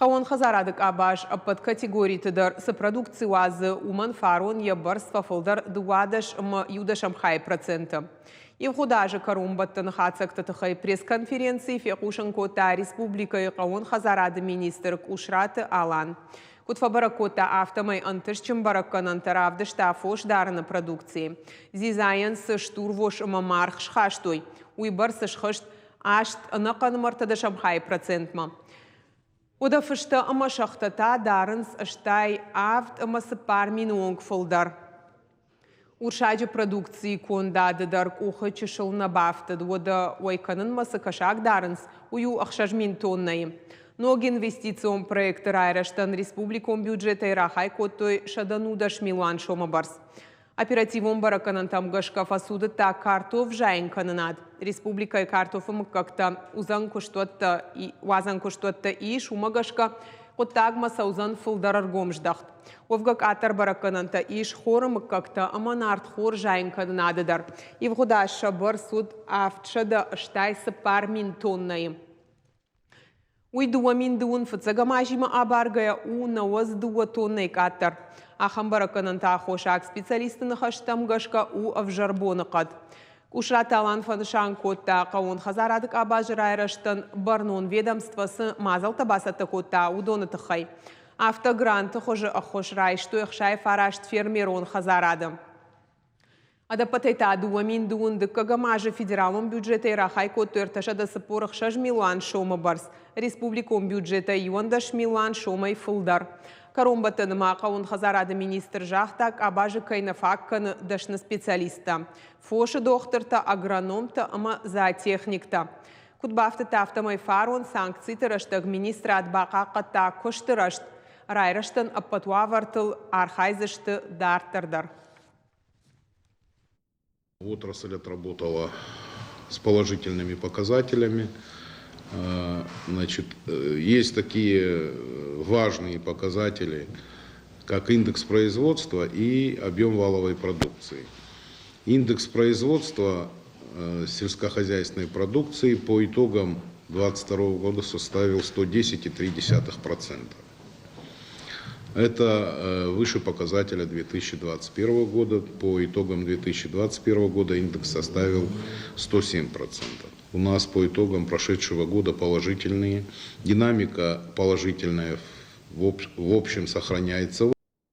Хъӕууон хӕдзарады къабаз ӕппӕт категориты дӕр цы продукци уадзы, уымӕн фарон йӕ бӕрц фӕфылдӕр 12,1%. Ивгъуыд азы кӕронбӕттӕны хатдзӕгты тыххӕй пресс-конференцийы фехъусын кодта республикӕйы хъӕууон хӕдзарады министр Къусраты Алан. Куыд фӕбӕрӕг кодта, афтӕмӕй ӕнтыстджын бӕрӕггӕнӕнтӕ равдыста фосдарыны продукци. Дзидзайӕн цы стурвос ӕмӕ маргъ схастой, уый бӕрц схызт 8,3%-мӕ. Уӕдӕ фыстӕ ӕмӕ сӕгътӕ та дарынц 87 ӕмӕ 4 мины онг фылдӕр. Урсаджы продукцийы кондады дӕр къухы чысыл нӕ бафтыд. Уӕдӕ уӕй кӕнынмӕ цы кӕсаг дарынц, уый у 6000 тоннӕйы. Ног инвестицион проекты райрӕзтӕн республикон бюджетӕй рахай кодтой 110 милуан сомы бӕрц. Оперативон бӕрӕггӕнӕнтӕм гӕсгӕ фӕцудыдта картоф зайын кӕнынад. Республикӕйы картофы мыггӕгтӕ уадзӕн куыстуӕттӕ ис, уымӕ гӕсгӕ хъуыддагмӕ цӕудзӕн фылдӕр ӕргом здӕхт. Уӕвгӕ къаддӕр бӕрӕггӕнӕнтӕ ис хоры мыггӕгтӕ ӕмӕ нартхор зайын кӕнынады дӕр. Ивгъуыд аз сӕ бӕрц уыд 784 000 тоннӕйы. Уый 2021 азимӕ абаргӕйӕ у 92 тоннӕйы къаддӕр. Ахӕм бӕрӕггӕнӕнты аххосаг специалистты ныхӕстӕм гӕсгӕ у ӕвзӕр боныхъӕд. Къусраты Алан фӕнысан кодта, хъӕууон хӕдзарады къабазы райрӕзтӕн бӕрнон ведомство цы мадзӕлттӕ бацӕттӕ кодта, уыдоны тыххӕй. Афтӕ гранты хуызы ӕххуыс райстой 69 фермерон хӕдзарады. Ӕдӕппӕтӕй та 2021 азы федералон бюджетӕй рахай кодтой 346 милуан сомы бӕрц, республикон бюджетӕй 11 милуан сомӕй фылдӕр. Кӕронбӕттӕны ма хъӕууон хӕдзарады министр загъта, къабазы кӕй нӕ фаг кӕны дӕсны специалисттӕ, фосы дохтыртӕ, агрономтӕ ӕмӕ зоотехниктӕ. Куыд бафтыдта, афтӕмӕй фарон санкциты рӕстӕг министрад бахъахъхъӕдта куысты рӕзт, райрӕзтӕн ӕппӕт уавӕртыл архайдзысты дарддӕр дӕр. Отрасль отработала с положительными показателями. Значит, есть такие важные показатели, как индекс производства и объем валовой продукции. Индекс производства сельскохозяйственной продукции по итогам 2022 года составил 110,3%. Это выше показателя 2021 года. По итогам 2021 года индекс составил 107%. У нас по итогам прошедшего года положительные. Динамика положительная в общем сохраняется.